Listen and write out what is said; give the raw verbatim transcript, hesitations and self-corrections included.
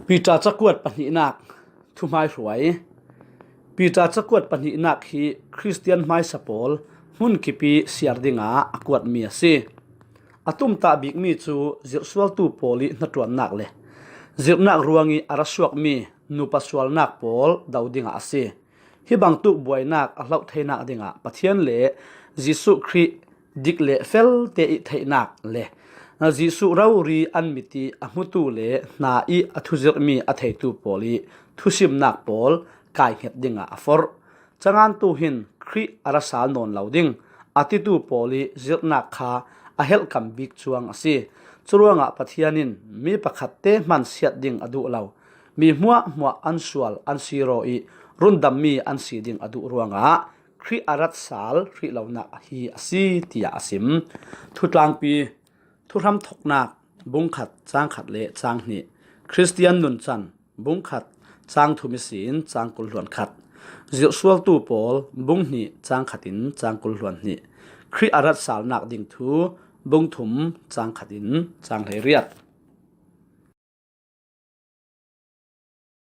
Peter cakuat pahnihnak thuhmaihruai. Peter cakuat pahnihnak hi Khristian hmaisa pawl hmun kipi siar dingah a kuatmi a si. A tumtah bikmi cu zirhsualtu pawl i hnaṭuannak le zirhnak ruangih a ra suakmi nupa sualnak pawl do dingah a si. Hi bangtuk buainak a hloh theinak dingah Pathian le Jesuh Khrih dik le felte i theihnak le Jesuh rori an mit i a hmutu le hna i a thuzirhmi a theitu pawl i thusimnak pawl kaihnget dingah a forh. Cangantu hin Khrih a ra sal nawn lo ding a titu pawl i zirhnak kha a helhkam bik cuang a si. Curuangah Pathian in mi pakhatte hmansiat ding a duh lo. Mi hmuahhmuah an sual an siraw i rundammi an si ding a duh ruangah Khrih a rat sal hrih lonak hi a si, tiah a sim. Thutlangpi, Thuhram thoknak, bungkhat, cangkhat le canghnih. Khristian nuncan, bungkhat, cangthum ihsin cangkul hluan khat. Zirhsualtu pawl, bunghnih, cangkhat in cangkul hluan hnih. Khrih a rat salnak ding thu, bungthum, cangkhat in canghleiriat.